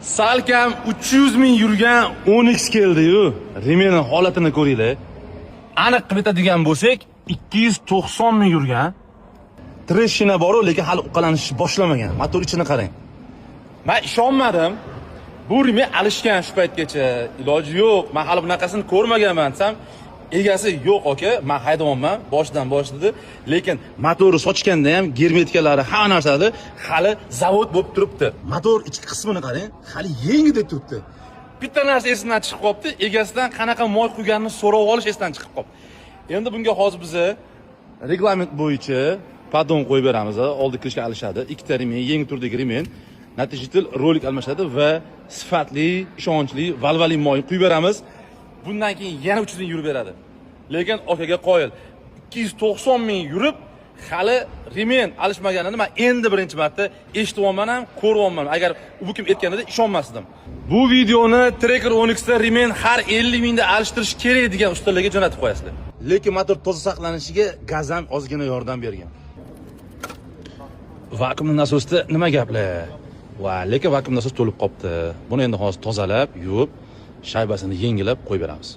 Salkam 300 ming yurgan Onix keldi-yu. Ремень holatini ko'ringlar. Aniq qilib aytadigan bo'lsak, 290 ming yurgan. Трещина bor-u, lekin hali uqalanish boshlamagan. Motor ichini qarang. Men ishonmadim. Bu ремень alishgan shu paytgacha. Iloji yo'q. Men hali bunaqasini ko'rmaganman desam, egasi yo'q aka, men haydayapman, boshidan bosh dedi. Lekin motori sochganda ham germetikalari, hamma narsasi hali zavod bo'lib turibdi. Motor ichki qismini qarang, hali yengidek turibdi. Bitta narsa esimdan chiqib qolibdi, egasidan qanaqa moy quyganini so'rab olish esdan chiqib qolibdi. Endi bunga hozir biza reglament bo'yicha поддон qo'yib beramiz, oldi крышка alishadi, ikkita ремень, yangi turdagi ремень, натяжитель, rolik almashadi va sifatli, ishonchli Valvoline moy quyib beramiz. Bundan keyin yana 300 ming yurib beradi. Lekin okaga qoyil. 290 ming yurib, hali ремень alishmaganini men endi birinchi marta eshityapman ham, ko'ryapman. Agar u kim aytganida ishonmasdim. Bu videoni Tracker Onixda ремень har 50 mingda alishtirish kerak degan ustalarga jo'natib qo'yasizlar. Lekin motor toza saqlanishiga gaz ham ozgina yordam bergan. Vakuumli nasosda nima gaplar? Va lekin vakuum nasos to'lib qolibdi. Buni endi hozir tozalab, yuvib, shaybasini yengilab qo'yib beramiz.